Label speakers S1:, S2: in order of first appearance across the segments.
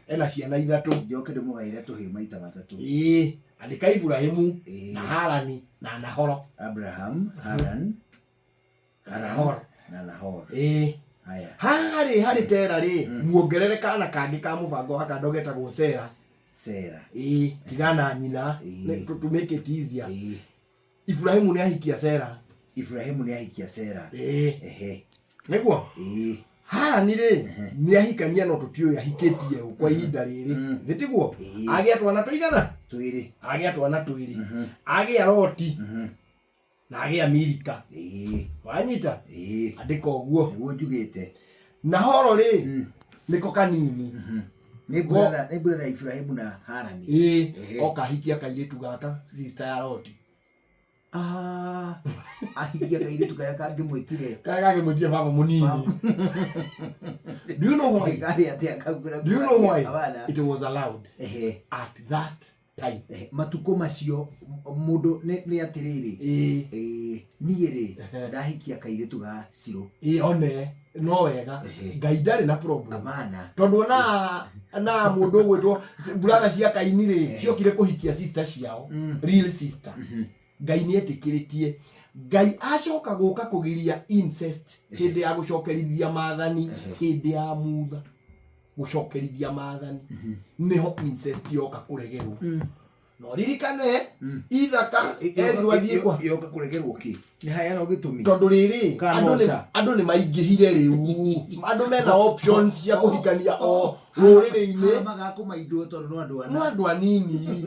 S1: Ena ciana ithatũ.
S2: Njoke ndĩmũgaĩre tũhĩĩ maita matatũ.
S1: Ĩĩ, andĩka Iburahimu
S2: Ĩĩ.
S1: na Harani na Nahoro.
S2: Abraham, Haran,
S1: Nahor.
S2: Na Nahor.
S1: Ĩĩ.
S2: Haya.
S1: Haha rĩ, harĩ Tera rĩ, muongerere kana kangĩ ka mũbango wa kando getagwo Sera.
S2: Sera.
S1: Ĩĩ, tigana nyina.
S2: Ĩĩ.
S1: To make it easier.
S2: Ĩĩ.
S1: Iburahimu nĩ ahikia Sera.
S2: Iburahimu nĩ ahikia Sera.
S1: Ĩĩ.
S2: Ehe.
S1: Nĩguo.
S2: Ĩĩ.
S1: Harani rĩ, nĩ ahikania, no tũtiũĩ ahikĩtie ũ kwa ihinda rĩrĩ. Thĩ tiguo?
S2: Ĩĩ.
S1: Agĩa twana tũigana?
S2: Twĩrĩ.
S1: Agĩa twana twĩrĩ. Agĩa Loti na agĩa Milika.
S2: Ĩĩ.
S1: Wanyita?
S2: Ĩĩ.
S1: Andĩka ũguo.
S2: Nĩguo njugĩte.
S1: Nahoro rĩ, nĩko kanini.
S2: Nĩ brother Iburahimu na Harani.
S1: Ĩĩ.
S2: Ehe.
S1: Oka ahikia kairĩtu gaka, sister ya Loti.
S2: Ah, ahikia kairĩtu karĩa kangĩmwĩtire.
S1: Karĩa kangĩmwĩtire baba mũnini. Do you know why?
S2: Karĩ atĩa kau?
S1: Do you know why?
S2: Abana.
S1: It was allowed at that time.
S2: Ehe, matukũ macio mũndũ nĩ atĩrĩrĩ.
S1: Ĩĩ.
S2: Ĩĩ, niĩ rĩ, ndahikia kairĩtu ga Cirũ.
S1: Ĩĩ, one no wega. Ngai ndarĩ na problem.
S2: Amana.
S1: Tondũ ona na mũndũ ũgwĩtwo brother cia Kaini rĩ, ciokire kũhikia sister ciao, real sister. Ngai nĩ etĩkĩrĩtie. Ngai acoka gũka kũgiria incest hĩndĩ ya gũcokerithia maathani, hĩndĩ ya Mutha gũcokerithia maathani, nĩho incest yoka kũregerwo. No ririkane Ithaka erirwo athiĩ kwa
S2: Yoka kũregerwo kĩ? Nĩ haeanwo gĩtũmi?
S1: Tondũ rĩrĩ,
S2: Kana
S1: andũ nĩ
S2: oca.
S1: Andũ nĩ maingĩhire rĩu, andũ mena options cia kũhikania o rũrĩrĩ-inĩ.
S2: Magakũmaindwo tondũ no andũ
S1: No
S2: ana.
S1: Andũ anini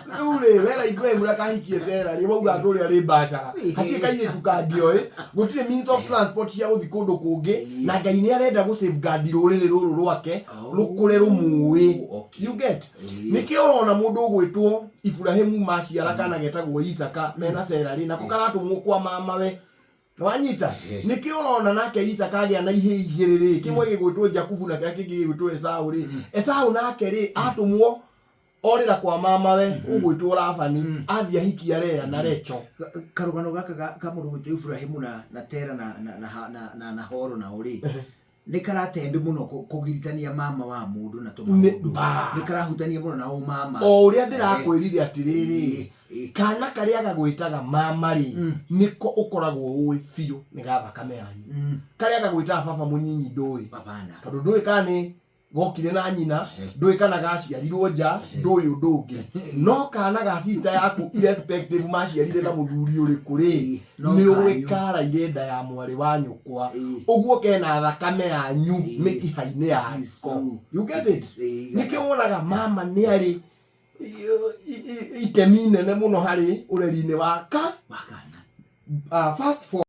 S1: rĩu rĩ, wera Ibrahim ndakahikie Sera rĩ, wauga atĩ ũrĩa rĩ mbacara, hatirĩ kairĩtu kangĩoĩ, gũtirĩ means of transport cia gũthiĩ kũndũ kũngĩ, na Ngai nĩ arenda gũ safeguard rũrĩrĩ rũrũ rwake rũkũre rũmũĩ. You get? Nĩkĩo ũrona mũndũ ũgwĩtwo Iburahimu maciara kana getagwo Isaka mena Sera rĩ, nako karatũmwo kwa mamawe. Wanyita? Nĩkĩo ũrona nake Isaka agĩa na ihĩĩ igĩrĩ rĩ, kĩmwe gĩgwĩtwo Jakubu na kĩrĩa kĩngĩ gĩgwĩtwo Esau rĩ. Esau nake rĩ, atũmwo orĩra kwa mamawe ũgwĩtwo Labani, athiĩ ahikia Lea na Recho.
S2: Karũgano gaka ka mũndũ gwĩtwo Iburahimu na Tera na Nahoro nao rĩ, nĩ karatend mũno kũgiritania mama wa mũndũ na tũmaũndũ.
S1: Bas.
S2: Nĩ karahutania mũno na ũmama.
S1: O ũrĩa ndĩrakwĩrire atĩrĩrĩ, kana karĩa gagwĩtaga mama rĩ, nĩko ũkoragwo ũĩ biũ nĩ ga thakame yanyu. Karĩa gagwĩtaga baba mũnyinyi ndũĩ.
S2: Babana.
S1: Tondũ ndũĩ kana nĩ gokire na nyina, ndũĩ kana gaciarirwo nja, ndũĩ ũndũ ũngĩ. No kana ga sister yaku, irrespective maciarire na mũthuri ũrĩkũ rĩ,
S2: No
S1: nĩ ũĩ
S2: kanyu.
S1: karaire nda ya mwarĩ wa nyũkwa. Ũguo kena thakame yanyu mĩkiha-inĩ
S2: It is
S1: yako.
S2: true.
S1: You get it? Nĩkĩo wonaga mama nĩ arĩ itemi inene mũno harĩ ũreri-inĩ wa ka
S2: Wakana.
S1: First for